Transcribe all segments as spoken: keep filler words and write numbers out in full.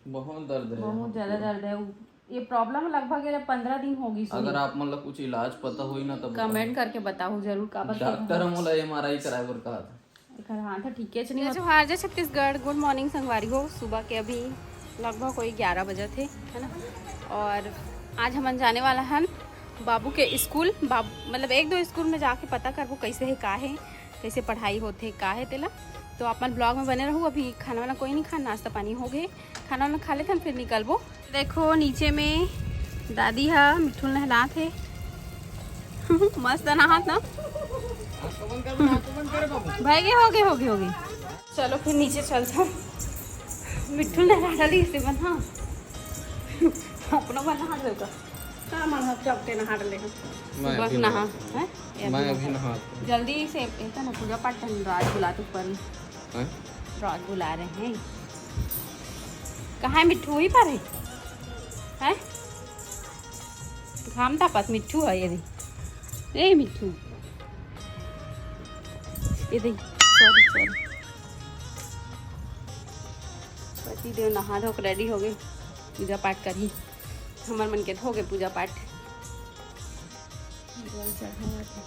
बहुत दर्द है बहुत ज्यादा दर्द है। ये प्रॉब्लम लगभग ये पंद्रह दिन होगी। अगर आप मन ला कुछ इलाज पता होई ना, तब कमेंट करके बताओ जरूर, काबर के डॉक्टर ह मोला एमआरआई कराए बर कहा था। एकर हाथ ह ठीके च नहीं। जोहार, जय छत्तीसगढ़। गुड मॉर्निंग संगवारी हो। सुबह के अभी लगभग कोई ग्यारह बजे थे, है ना? और आज हमन जाने वाला हन बाबू के स्कूल। बाबू मतलब एक दो स्कूल में जाके पता करबो कैसे है, का है, कैसे पढ़ाई होथे, का है तेला। तो आप मन ब्लॉग में बने रहू। अभी खाना वाना कोई नहीं खा, नाश्ता पानी हो गए, खाना वाना खा लेथन फिर निकलबो। देखो नीचे में दादी हा मिट्ठू ल नहलात हे। मस्त नहात ना। भाई गे, हो गए, हो गए, हो गए। चलो फिर नीचे चलता हूँ। मिट्ठू ल नहला डाली इसे बना। अपना बना हाथ का। का मन हो चौकते नहा ले। मैं बस अभी नहा। नहा। हैं? ये मैं अपना अभी नहा। जल्दी से ये तो ना पूजा पाठ time रात बुलाते ऊपर। हैं? रात बुला रहे हैं। कहाँ है मिट्ठू? वहीं पर है। हैं? घाम तापत मिट्ठू है ये दे। ए मिट्ठू। ये दे। Sorry, sorry. पति देव नहा धो के रेडी हो गए। पूजा पाठ करी। हमर मन के तो हो गए पूजा पाठ। जल चढ़ावत हे।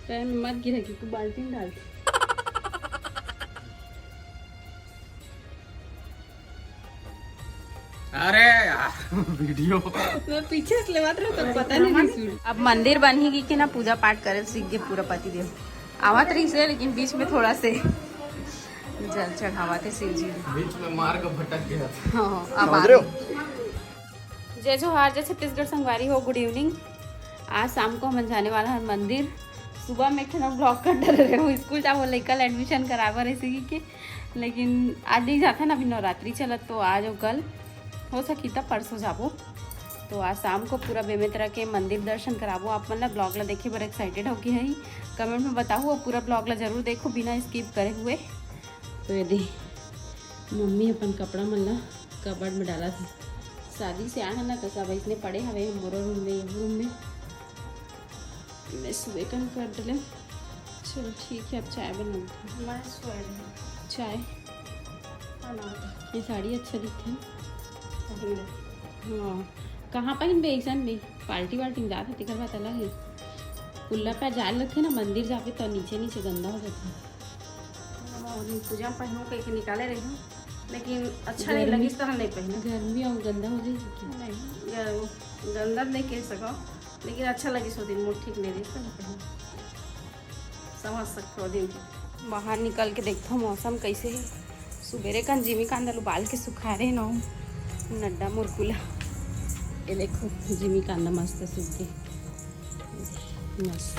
पैर में मत गिरे क्योंकि बाल्टी में डाल। अरे यार, वीडियो। मैं पीछे से लेवात रहो तो पता नहीं रिसू। अब मंदिर बनही कि ना, पूजा पाठ करे सीख गए पूरा पति देव। आवत रही से लेकिन बीच में थोड़ा से जल चढ़ावा थे शिव जी। बीच में मार्ग भटक गया था। हाँ, अब आ गए। जय जोहार, जय छत्तीसगढ़ संगवारी हो, गुड इवनिंग। आज शाम को हमन जाने वाला है मंदिर। सुबह में एक ठन ब्लॉग कर डरे रहे हो, स्कूल जाबो लइका ल एडमिशन कराए बर ऐसे ही के, लेकिन आज नहीं जाते ना, अभी नवरात्रि चलत तो आज और कल हो सकी तब परसों जाबो। तो आज शाम को पूरा बेमेतरा के मंदिर दर्शन कराबो आप मन ला। ब्लॉग ला देखे बर एक्साइटेड हो कि है, कमेंट में बताहू और पूरा ब्लॉग ला जरूर देखो बिना स्किप करे हुए। तो ये दे मम्मी अपन कपड़ा मन ला कबर्ड में डाला था। शादी से आए हैं ना तो सब इसने पड़े हवे मोरो रूम में, ये रूम में। मैं सुबह कन कर डले। चलो ठीक है, अब चाय बना लेते हैं। मैं सोए रही चाय। बना दे। ये साड़ी अच्छा दिखते है। पहन ले। हाँ, कहाँ पहनबे ऐसन में? पार्टी वार्टी में जात है तेकर बात अलग है। खुला पैर जाए लगथे ना मंदिर जाके तो नीचे नीचे गंदा हो जाता है। और पूजा में पहनू कह के निकाले रही हूँ, लेकिन अच्छा नहीं लगी तो हम नहीं पहने। गर्मी और गंदा हो जाएगी क्या? नहीं, ग- गंदा नहीं कह सको, लेकिन अच्छा लगी सो दिन मूड ठीक नहीं रही तो नहीं पहने। समझ सकते हो दिन। बाहर निकल के देखो मौसम कैसे है। सुबेरे कन जिमी कांदा ल उबाल के सुखा रहे नौ नड्डा मुरकुला। ये देखो जिमी कांदा मस्त सूख गए, मस्त।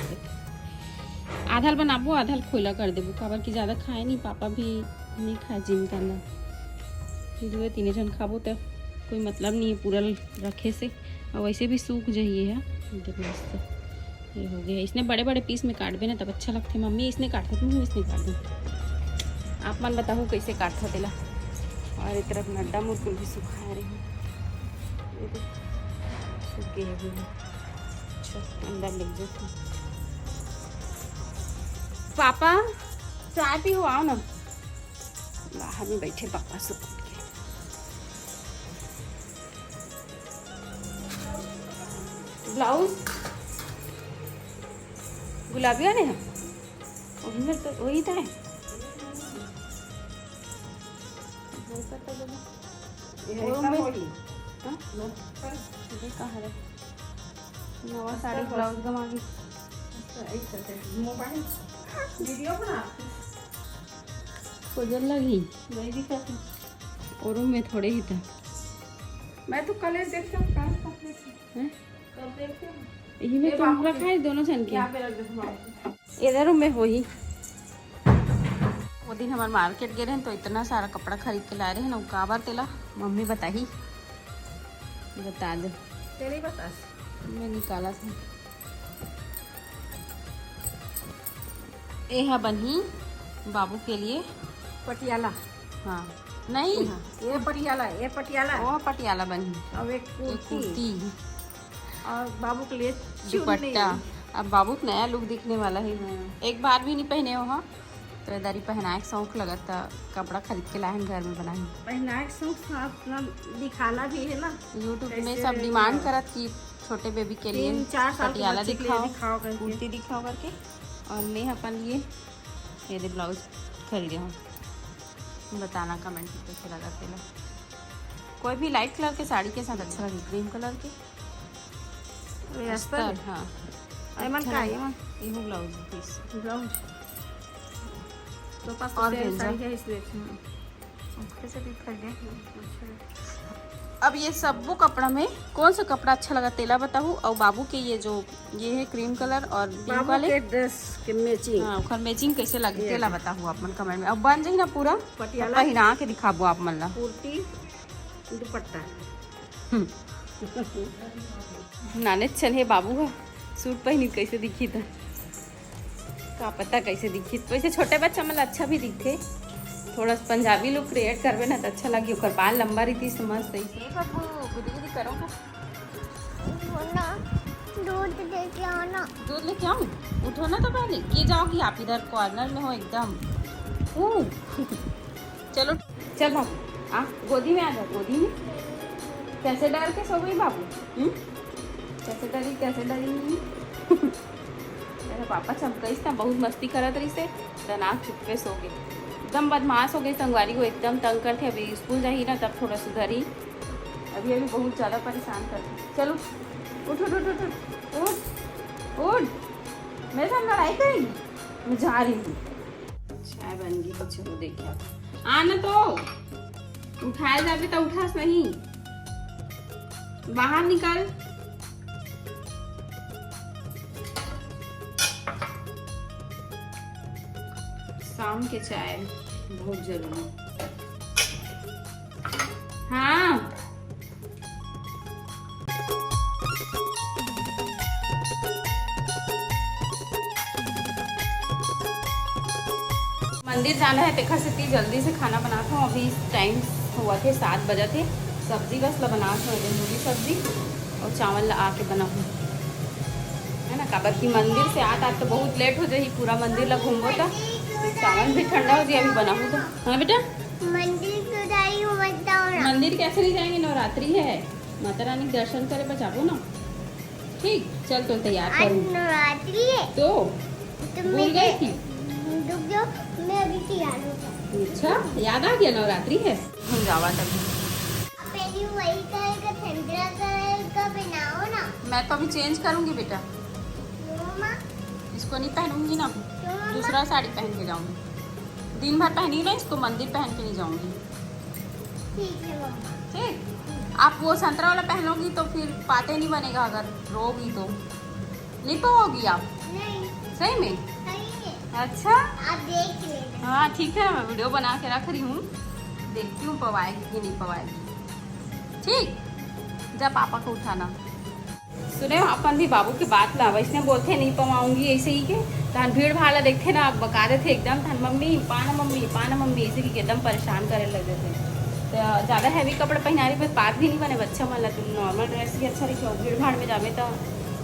आधा ल बनाबो, आधा ल खोला कर देबो, काबर कि ज्यादा खाए नहीं, पापा भी नहीं खाए जिमी कांदा। दुए तीने जन खाबो तो कोई मतलब नहीं है पूरा रखे से, और वैसे भी सूख जाइए है। देख मस्त ये हो गया। इसने बड़े बड़े पीस में काटबे ना तब अच्छा लगथे। मम्मी इसने काटत नहीं, इसने काट दो। आप मन बताहू कैसे काटथो तेला। और एक तरफ नड्डा मुरकुल भी सुखा रही हूँ, ये देख, सूख गए हुए हैं। अच्छा, अंदर ले जाते हैं। पापा चाय पीहू, आओ ना। बाहर में बैठे पापा सुकून के। ब्लाउज गुलाबी वाले हैं, वही में तो वही तो है। वो कर तो दो। ये वो ऐसा में- होली। हाँ? नमस्कार। ये कहाँ है? नवा साड़ी ब्लाउज गमा गई। ऐसा, ऐसा, ऐसा। मोबाइल वीडियो बना। खोजल लगी। नहीं दिखा था। और में थोड़े ही था। मैं तो कल ही देखता हूँ, कल कब देखती हूँ। हैं? कब देखती हूँ। यही में ये तो बाबू रखा है दोनों जन के। यहाँ पे रख दे बाबू। इधर में वही। वो दिन हमारे मार्केट गए रहे तो इतना सारा कपड़ा खरीद के लाए रहे ना, काबर तेला मम्मी बताही, बता दे। तेरे ही बता। मैं निकाला था। ए हा बनही बाबू के लिए। पटियाला। हाँ, नहीं, ये पटियाला, ये पटियाला। वो पटियाला बनही। और एक एक कुर्ती। कुर्ती, और बाबू के लिए चुन्नी। दुपट्टा। अब बाबू के नया लुक दिखने वाला है। हम्म। एक बार भी नहीं पहने हो, हाँ? तो ये दारी पहनाए के शौक लगत था, कपड़ा खरीद के लाए हैं, घर में बनाए हैं। पहनाए के शौक था, अपना दिखाना भी है ना। YouTube में कैसे सब डिमांड करत कि छोटे बेबी के लिए तीन चार साल के पटियाला बच्चे के लिए दिखाओ, दिखाओ करके। कुर्ती दिखाओ करके। और मैं अपन लिए ये दे ब्लाउज खरीदे हूँ। बताना कमेंट में कैसे लगा तेला। कोई भी लाइट कलर के साड़ी के साथ अच्छा लगे, क्रीम कलर के। ये अस्तर अस्तर, है? हाँ। एमन अच्छा का लगे। एमन? इहू ब्लाउज पीस। ब्लाउज। तो पास और तो गेंजा। साड़ी है इसलिए। हम्म। कैसे भी खरीदे। अच्छा। अब ये सबो कपड़ा में कौन सा कपड़ा अच्छा लगा तेला बताहू। और बाबू के ये जो ये है क्रीम कलर और पिंक बाबू वाले के ड्रेस के मैचिंग। हाँ, ओकर मैचिंग कैसे लगे ये तेला दे। बताहू अपन कमेंट में। अब बन जाही ना पूरा, पटियाला। पहना के दिखाबो आप मन ला। कुर्ती, दुपट्टा। हम्म। नाने चल हे बाबू ह, सूट पहनी कैसे दिखी त, का पता कैसे दिखी। तो वैसे छोटे बच्चा मन ला अच्छा भी दिखथे, थोड़ा सा पंजाबी लुक क्रिएट करबे ना त अच्छा लगी। ओकर बाल लंबा रहितिस त मस्त रहितिस। ए बाबू, गुदी गुदी करो का? उठो ना, दूध लेके आओ ना। दूध लेके आऊं? उठो ना तो पहले। ये जाओगी आप, इधर कॉर्नर में हो एकदम। ऊ। चलो, चल बाबू, आ, गोदी में आ जा, गोदी में। कैसे डर के सो गई बाबू? हम्म? कैसे डरी, कैसे डरी? तेरा पापा चमकइस ना, बहुत मस्ती करत रहिस हे, त नाक चुप्पे सो गे। एकदम बदमाश हो गई संगवारी हो, एकदम तंग करथे। अभी स्कूल जाही ना, तब थोड़ा सुधरी। अभी, अभी बहुत ज्यादा परेशान करथे। चलो, उठ, उठ, उठ, उठ, उठ, उठ, उठ। मेरे साथ लड़ाई करेगी? मैं जा रही हूँ। चाय बन गई है, चलो देखिए। आ ना तो, उठाए जाबे तो उठास नहीं, बाहर निकल। शाम के चाय बहुत जरूरी। हाँ। मंदिर जाना है, तेखर सेती जल्दी से खाना बनात हूँ। अभी टाइम हुआ थे सात बजे थे। सब्जी बस ला बनात हूँ, एदे मूली सब्जी और चावल ला आके बनाहूँ, है ना। काबर कि मंदिर से आत आत तो बहुत लेट हो जाही, पूरा मंदिर ला घूमबो तो चावल भी ठंडा हो जाही। अभी बनाहूँ तो, हाँ बेटा। मंदिर क्यों जाई हूँ, बताओ ना। मंदिर कैसे नहीं जाएंगे, नवरात्रि है, माता रानी के दर्शन करे बर जाबो ना। ठीक, चल तो तैयार आज करूँ। नवरात्रि है। तो तो भूल मैं गई थी। रुक जाओ, मैं अभी तैयार हो जाऊँ। अच्छा, याद आ गया नवरात्रि है। हम जावा तभी। पहले वही कलर का, संतरा कलर का पहनाओ ना। मैं तो अभी चेंज करूंगी बेटा। क्यों माँ? इसको नहीं पहनूंगी ना, क्यों माँ? दूसरा साड़ी पहन के जाऊंगी। दिन भर पहनी ना इसको, मंदिर पहन के नहीं जाऊंगी। ठीक है मम्मा। ठीक, आप वो संतरा वाला पहनोगी तो फिर पाते नहीं बनेगा, अगर रोगी तो नहीं पाओगी आप। नहीं। सही में? सही में। अच्छा, आप देख लेना। हाँ ठीक है, मैं वीडियो बना के रख रही हूँ, देखती हूँ पवाएगी कि नहीं पवाएगी। ठीक, जा पापा को उठाना। सुने हो, अपन भी बाबू के बात ला वैसने बोलथे, नहीं पवाऊंगी ऐसे ही के। तहन भीड़ भाड़ ला देखथे ना, बका देथे एकदम, तहन मम्मी पा ना, मम्मी पा ना, मम्मी ऐसे की एकदम परेशान करे लग जाथे। तो ज्यादा हैवी कपड़ा पहना रही, बस बात भी नहीं बने बच्चा मन ला। तुम नॉर्मल ड्रेस ही अच्छा रही, भीड़ भाड़ में जावे तो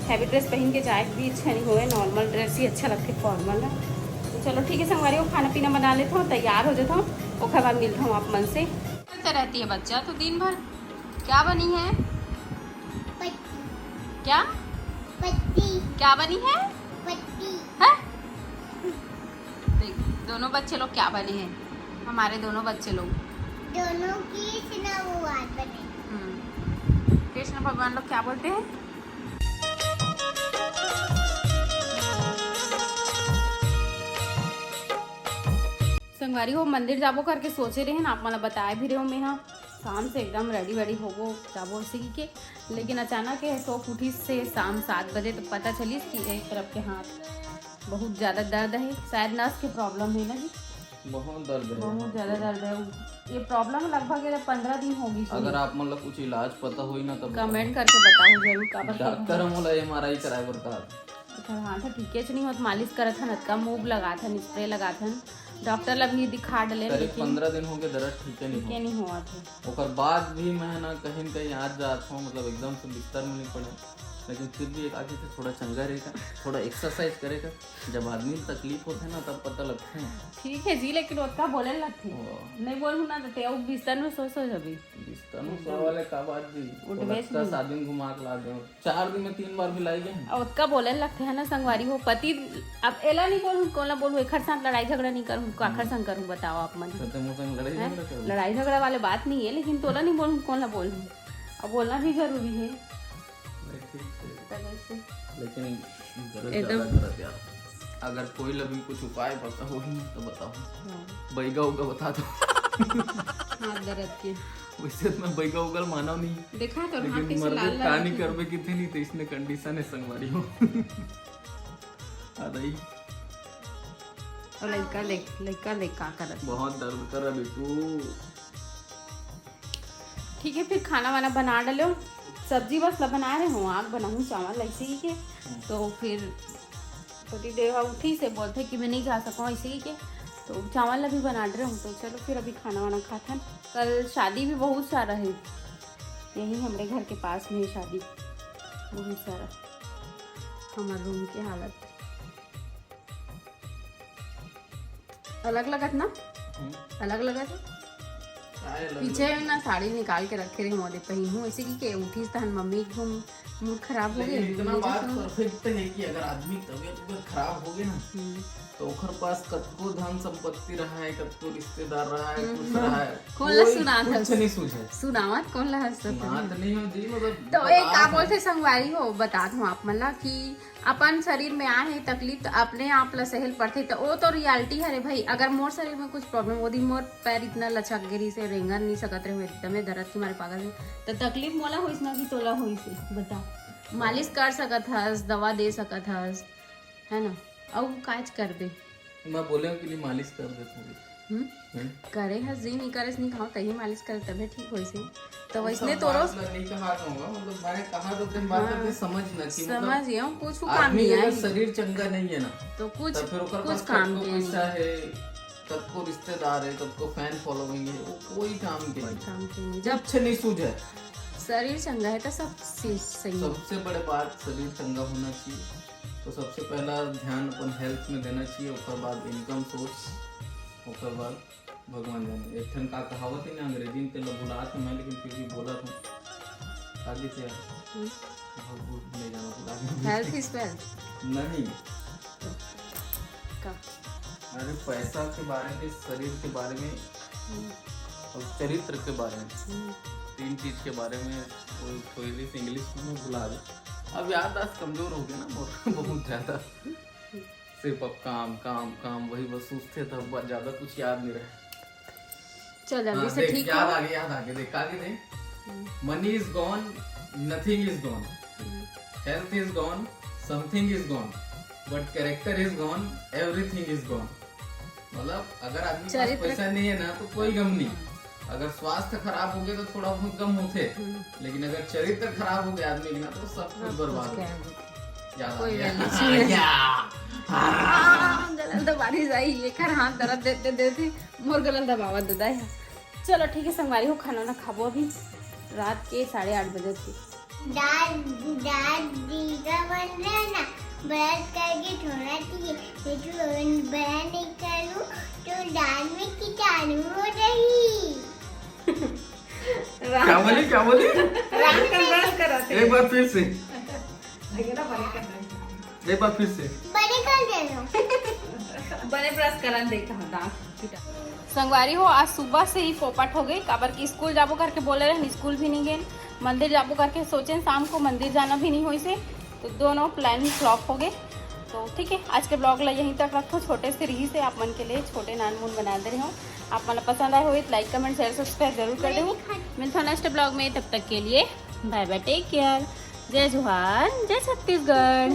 हैवी ड्रेस पहन के जाए भी अच्छा नहीं होए, नॉर्मल ड्रेस ही अच्छा लगथे फॉर्मल ला। तो चलो ठीक है संगवारी हो, खाना पीना बना लेथव, तैयार हो जाथव, ओखर बाद मिलथव आप मन से। करते रहती है बच्चा तो दिन भर। क्या बनी है? पत्ती। क्या? पत्ती। क्या बनी है? पत्ती। है? देख, दोनों बच्चे लोग क्या बने हैं, हमारे दोनों बच्चे लोग। दोनों कृष्ण भगवान बने। हम्म। कृष्ण भगवान लोग क्या बोलते हैं? संगवारी हो, मंदिर जाबो करके सोचे रहे ना, आप मन ला बताए भी रहे हो मैं, हाँ, शाम से एकदम रेडी वेडी होबो, जाबो ऐसे की के। लेकिन अचानक ये सो उठिस से शाम सात बजे, तो पता चलिस कि एक तरफ के हाथ बहुत ज्यादा दर्द है, शायद नस के प्रॉब्लम है ना जी। बहुत दर्द है। बहुत ज्यादा दर्द है। ये प्रॉब्लम लगभग ये पंद्रह दिन हो गई। अगर आप मन ला कुछ इलाज पता होई ना, तो कमेंट करके बताओ जरूर, काबर डॉक्टर मोला एमआरआई कराए बर कहा। एकर हाथ ह ठीकेच नहीं होत, मालिश करत हन, अतका मूव लगात हन, स्प्रे लगात हन, डॉक्टर ला भी दिखा डले, करीब लेकिन पंद्रह दिन हो गए, दर्द ठीके नहीं ठीके होत। नहीं होवत है। ओकर बाद भी मैं ना कहीं न कहीं आ जात हूँ, मतलब एकदम से बिस्तर में नहीं पड़े। लेकिन फिर भी एक आदमी से थोड़ा चंगा रहेगा, थोड़ा एक्सरसाइज करेगा। जब आदमी में तकलीफ होथे ना, तब पता लगथे। ठीक है जी, लेकिन ओतका बोले लगथे। ओ। नहीं बोलूँ ना तो ते अउ बिस्तर में सो सो जबी। बिस्तर में सोए वाले का बात जी। उठबे रस्ता शादी में घुमा के ला दे। चार दिन में तीन बार भी लाई गए। ओतका बोले लगथे है ना संगवारी हो। पति अब एला नहीं बोलूँ, कोला बोलूँ, एखर साथ लड़ाई झगड़ा नहीं करूँ, काखर संग करूँ, बताओ आप मन। तो तुम संग लड़ाई हैं? झगड़ा करो। लड़ाई झगड़ा वाले बात नहीं है, लेकिन तोला नहीं बोलूँ, कोला बोलूँ। अब बोलना भी जरूरी है। नहीं, ठीक है। तब ऐसे लेकिन दर्द एकदम। ज्यादा करत यार। अगर कोई ला भी कुछ उपाय पता हो ही तो बताओ। हाँ। बैगा उगा बता दो। हाथ दर्द के। वैसे तो मैं बैगा उगा मानव नहीं। देखा तो हाथ लेकिन कैसे मर्द लाल का लाल नहीं दिखे। करबे किथे नहीं तो इसने कंडीशन है संगवारी हो। आ रही। और लड़का ले, लड़का ले का करत। बहुत दर्द कर रहा बेटू। ठीक है, फिर खाना वाना बना डालो। सब्जी बस ला बना रहे हो, आग बनाऊँ चावल ऐसे ही के। तो फिर पति देव उठी से बोलते कि मैं नहीं जा सकूँ ऐसे ही के, तो चावल अभी बना रहे हूँ। तो चलो फिर अभी खाना वाना खाथन। कल शादी भी बहुत सारा है, यही हमारे घर के पास में है शादी, बहुत सारा। हमारे रूम की हालत अलग लगत ना, हम्म। अलग लगत है। काय अलग पीछे ना साड़ी निकाल के रखे रहे मोदे पहिनहूँ, ऐसे कि के उठीस तहन मम्मी एकदम मूड खराब हो लेकिन गई। इतना बात परफेक्ट है कि अगर आदमी की तबीयत वबीयत खराब हो गई ना, हम्म। तो ओकर पास कतको धन संपत्ति रहा है, कतको रिश्तेदार रहा है, हम्म, कुछ हम्म। रहा है, कौन ला कोई सुनात कुछ हस? नहीं सूझे। सुनावत कौन ला हस? सुनात नहीं हो जी, मतलब तो एक बता का दो। बोलथे संगवारी हो, बतात हूँ आप मन ला कि अपन शरीर में आए हे तकलीफ तो अपने आप ला सहल पड़थे। तो वो तो रियलिटी हरे भाई। अगर मोर शरीर में कुछ प्रॉब्लम, वो दिन मोर पैर इतना लचक गे रहिस हे, रेंगन नहीं सकत रहे, एकदमे दर्द के मारे पागल रहे, तो तकलीफ मोला होइस ना कि तोला होइस हे? बता, मालिश कर सकत हस, दवा दे सकत हस, है ना? अउ काज करबे। मैं बोले हूँ कि नहीं मालिश कर दे थोड़ी। हम्म? हम्म? करे हस जी, नहीं करे नहीं खाओ, तही मालिश करे तभे ठीक होइस हे। तो वैसने सब तोरो बात ला नहीं कहा कहूँगा, मतलब मैंने कहा तो तुम बात हाँ। करके समझना कि मतलब समझ गया हूँ, कुछ काम आदमी नहीं का आए। अगर शरीर चंगा नहीं है ना, तो कुछ तब फिर ओकर कुछ पास काम कतको के पैसा है, कतको रिश्तेदार है, कतको फैन फॉलोइंग है, वो कोई काम के कोई नहीं। काम के नहीं। जब कुछ नहीं सूझे। शरीर चंगा है तो सब चीज सही है। सबसे बड़े बात शरीर चंगा होना चाहिए। तो सबसे पहला ध्यान अपन हेल्थ में देना चाहिए, ओकर बाद इनकम सोर्स, ओकर बाद भगवान जाने। एक ठन का कहावत है ना अंग्रेजी में, तेला भुला था मैं, लेकिन फिर भी बोला था। आगे से यार, हम्म। बहुत भूल नहीं जाना, भुला गया। Health is wealth। नहीं, का? अरे पैसा के बारे में, शरीर के बारे में हम्म, और चरित्र के बारे में, हम्म। तीन चीज के बारे में वो थोड़ी सी इंग्लिश में मैं भुला गया। अब याददाश्त कमजोर हो गया ना मोर बहुत ज्यादा। सिर्फ अब काम काम काम, वही बस सोचते थे, अब ज्यादा कुछ याद नहीं रहा। चल जल्दी हाँ, से देख, ठीक याद हो। आगे, याद आगे, देख आगे देख। हम्म, Money is gone, nothing is gone, hmm. health is gone, something is gone, but character is gone, everything is gone। मतलब अगर आदमी के पास चरित्र पैसा नहीं है ना तो कोई गम नहीं, अगर स्वास्थ्य खराब हो गया तो थोड़ा बहुत गम होते, हम्म। लेकिन अगर चरित्र खराब हो गया आदमी का ना तो सब कुछ सब बर्बाद कुछ हो क्या गया। है? याद आ कोई गया। value नहीं है। या। हाँ, गलल दबा रही जाई, ये कर हाथ दर्द देते देते मोर गलल दबावत ददा है। चलो ठीक है संगवारी हो, खाना ना खाबो अभी, रात के साढ़े आठ बजे थे। दादी का बन रहा ना, बरत करके थोड़ा चाहिए, ये तो बड़ा नहीं करूँ तो दाल में कीटाणु हो रही। क्या बोली, क्या बोली? रात का ब्रश कराते एक बार फिर से, भैया ना बड़े कर रहे हैं। एक बार फिर से। बड़े कर दे रहा हूँ। बने ब्रश करन दे कहा दांत। संगवारी हो, आज सुबह से ही पोपट हो गई, काबर कि स्कूल जाबो करके बोले रहन, स्कूल भी नहीं गए, मंदिर जाबो करके सोचे शाम को मंदिर जाना भी नहीं होइसे, तो दोनों प्लान ही फ्लॉप हो गए। तो ठीक है, आज के ब्लॉग ला यहीं तक रखो, छोटे से रही से आप मन के लिए छोटे नान मुन बना दे रहे हो। आप मन ला पसंद आए हो तो लाइक कमेंट शेयर सब्सक्राइब जरूर कर दे। मिलता हूँ नेक्स्ट ब्लॉग में, तब तक के लिए बाय बाय, टेक केयर, जय जोहार, जय छत्तीसगढ़।